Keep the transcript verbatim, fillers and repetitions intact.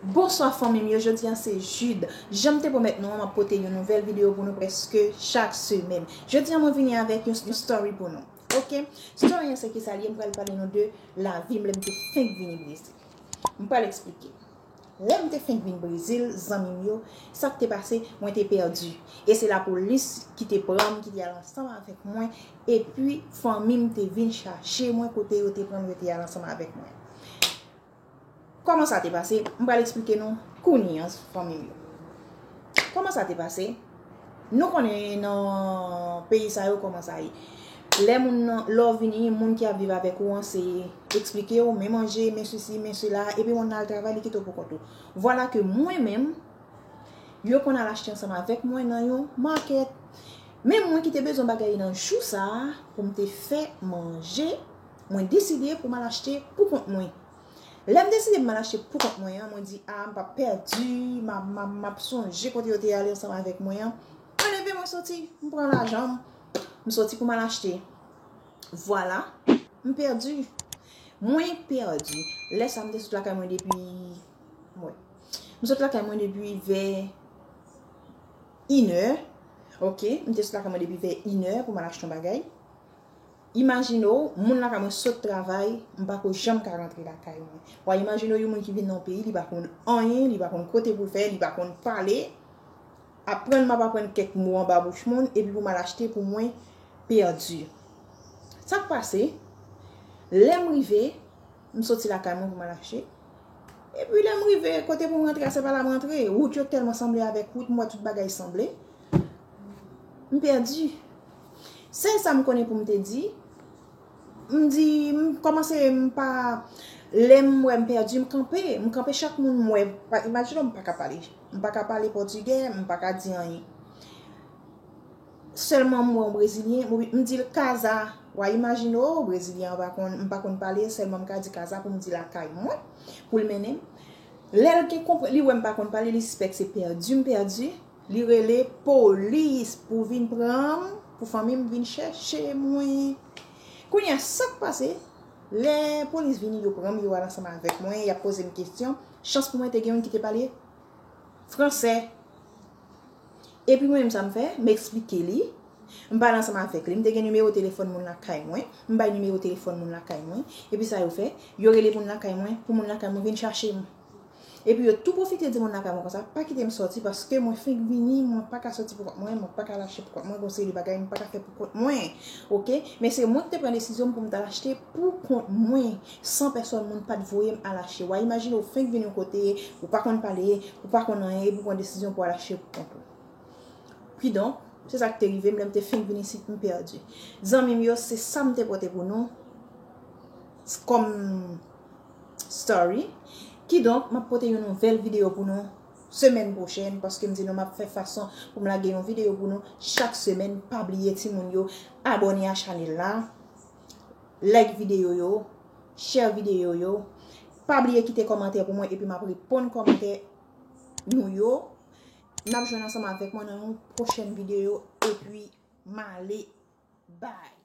Bonswa fanmi m yo, jodi a se Jude. Jan m te pwomèt nou an, m ap pote yon nouvèl videyo pou nou prèske chak semèn. Jodi a mwen vini avèk yon, yon story pou nou. Oke? Story an se kisa l ye, m pral pale nou de lavi m lè m te fenk vini Brezil. M pral eksplike. Lè m te fenk vin Brezil, zanmi m yo, sa k te pase, mwen te pèdi. E se lapolis ki te pran m, ki te al ansanm avèk mwen, epi fanmi m te vin chache mwen kote yo te pran m, yo te al ansanm avèk mwen. Kòman sa te pase? M pral eksplike nou kounye a, fanmi m yo. Kòman sa te pase? Nou konnen nan peyi sa yo kòman sa ye. Lè moun nan, lè w vini, moun ki ap viv avèk ou an, se eksplike w, men manje, men sesi, men sela, epi moun nan al travay, li kite w pou kont ou. Vwala ke mwen menm, yo konn al achte ansanm avèk mwen nan yon makèt. Men mwen ki te bezwen bagay nan jou sa a, pou m te fè manje, mwen deside pou m al achte pou kont mwen. Lè m deside pou m al achte pou kont mwen an, mwen di, a, m p ap pèdi, m ap, m ap, m ap sonje kote yo te ale ansanm avèk mwen an. Mwen leve, mwen soti, m pran lajan m, m soti pou m al achte. Vwala, m pèdi. Mwen pèdi. Lè sa a, m te sot lakay mwen depi, mwen. M sot lakay mwen depi vè inè. Oke, m te sot lakay mwen depi vè inè pou m al achte yon bagay. Imajine w, moun lakay mwen sot travay, m pa ko janm ka rantre lakay mwen. W a imajine w yon moun ki vin nan yon peyi, li pa konn anyen, li pa konn kote pou l fè, li pa konn pale. Aprann m ap aprann kèk mo anba bouch moun, epi pou m al achte pou mwen pèdi. Sa k pase? Lè m rive, m soti lakay mwen pou m al achte. Epi lè m rive, kote pou m rantre a, se pa la m rantre. Wout yo tèlman sanble avèk wout, m wè tout bagay sanble. M pèdi. Sèl sa m konnen pou m te di, m di, m kòmanse, m pa, lè m wè m pèdi, m kanpe. M kanpe, chak moun m wè, pa, imajine w, m pa ka pale. M pa ka pale pòtigè, m pa ka di anyen. Sèlman m wè yon brezilyen, m, m di l kaza. W a imajine w, brezilyen an pa konn, m pa konn pale, sèlman m ka di kaza pou m di lakay mwen, pou l mennen m. Lè l gen konprann, li wè m pa konn pale, li sispèk se pèdi m pèdi. Li rele polis pou vin pran m, pou fanmi m vin chèche mwen. Kounye a, sa k pase? Lè polis vini, yo pran m, yo al ansanm avèk mwen, y ap poze m kesyon. Chans pou mwen, te gen youn ki te pale fransè. Epi mwen menm, sa m fè, m eksplike li. M pale ansanm avèk li. M te gen nimewo telefòn moun lakay mwen. M bay nimewo telefòn moun lakay mwen. Epi sa yo fè, yo rele moun lakay mwen pou moun lakay mwen vin chache m. Epi yo tou pwofite di moun lakay mwen konsa, pa kite m sòti paske mwen fenk vini, mwen pa ka sòti pou kont mwen, mwen pa ka al achte pou kont mwen, gon seri de bagay m pa ka fè pou kont mwen. Oke? Men se mwen ki te pran desizyon m pou m t al achte pou kont mwen, san pèsòn moun pa t voye m al achte. W a imajine w fenk vin yon kote, ou pa konn pale, ou pa konn anyen, epi w pran desizyon pou w al achte pou kont ou. Kidonk, se sa k te rive m lè m te fenk vin isit, m pèdi. Zanmi m yo, se sa m te pote pou nou kòm story. Kidonk, m ap pote yon nouvèl videyo pou nou semèn pwochèn, paske m di nou m ap fè fason pou m lage yon videyo pou nou chak semèn. Pa bliye, timoun yo, abòne a chanèl la, like videyo yo, share videyo yo. Pa bliye kite kòmantè pou mwen, epi m ap reponn kòmantè nou yo. N ap jwenn ansanm avèk mwen nan yon pwochèn videyo, epi m ale. Bye.